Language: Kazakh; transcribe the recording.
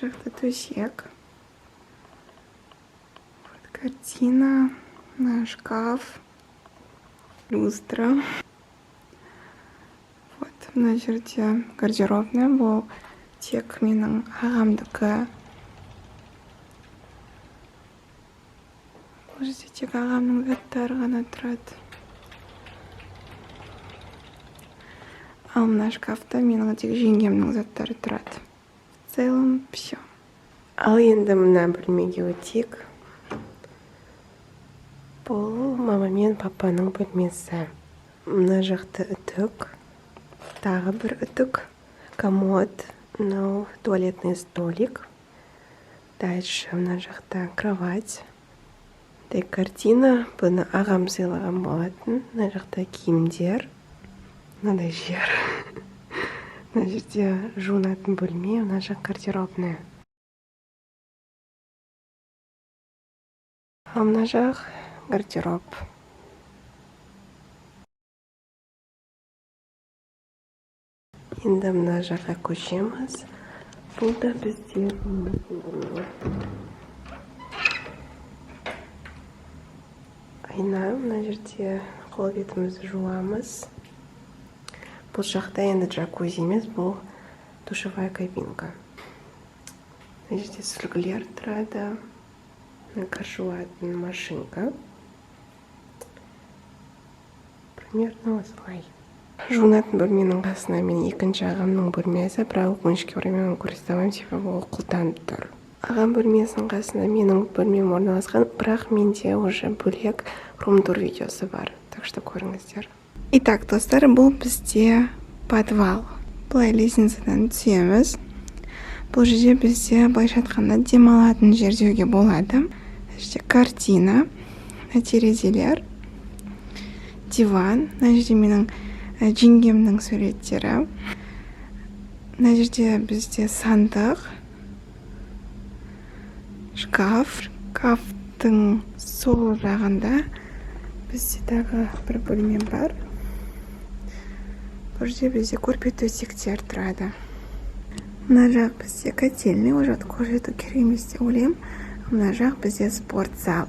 Жақта төсек. Вот картина, мына шкаф, люстра. Вот мына жерде гардеробная, бұл тек менің ағамдікі. Бұл жерде тек ағамның заттары ғана тұрады. Ал мына шкафта менің тек жеңгемнің заттары тұрады. В целом все. Ал енді мына бөлмеге өтейік. Бұл мама мен папаның бөлмесі. Мына жақта үтік, тағы бір үтік, комод, мынау туалетный столик. Дальше мына жақта кровать. Мындай картина, бұны ағам сыйлаған болатын. Мына жақта киімдер, мынандай жер. Мына жерде жуынатын бөлме, мына жақ гардеробная. Ал мына жақ гардероб. Енді мына жаққа көшеміз. Бұл да бізде жуынатын бөлме. Айна, мына жерде қол бетімізді жуамыз. Бұл жақта енді джакузи емес, бұл душевая кабинка. Мына жерде сүлгілер тұрады. Мына кір жуатын машинка. Примерно осылай. Жуынатын бөлменің қасына менің екінші ағамның бөлмесі, бірақ өкінішке орай мен оны көрсете алмаймын, себебі ол құлыптанып тұр. Ағам бөлмесінің қасында менің бөлмем орналасқан, бірақ менде уже бөлек рум-тур видеосы бар, так что көріңіздер. Итак, достар, бұл бізде подвал. Былай лестницадан түсеміз. Бұл жерде бізде былайша айтқанда демалатын жер деуге болады. Мына жерде картина, мына терезелер, диван, мына жерде менің жеңгемнің суреттері. Мына жерде бізде сандық, шкаф. Шкафтың сол жағында бізде тағы бір бөлме бар. Бұл жерде бізде көрпе төсектер тұрады. Мына жақ бізде котельный, ол жақты көрсету керек емес деп ойлаймын. Мына жақ бізде спорт зал.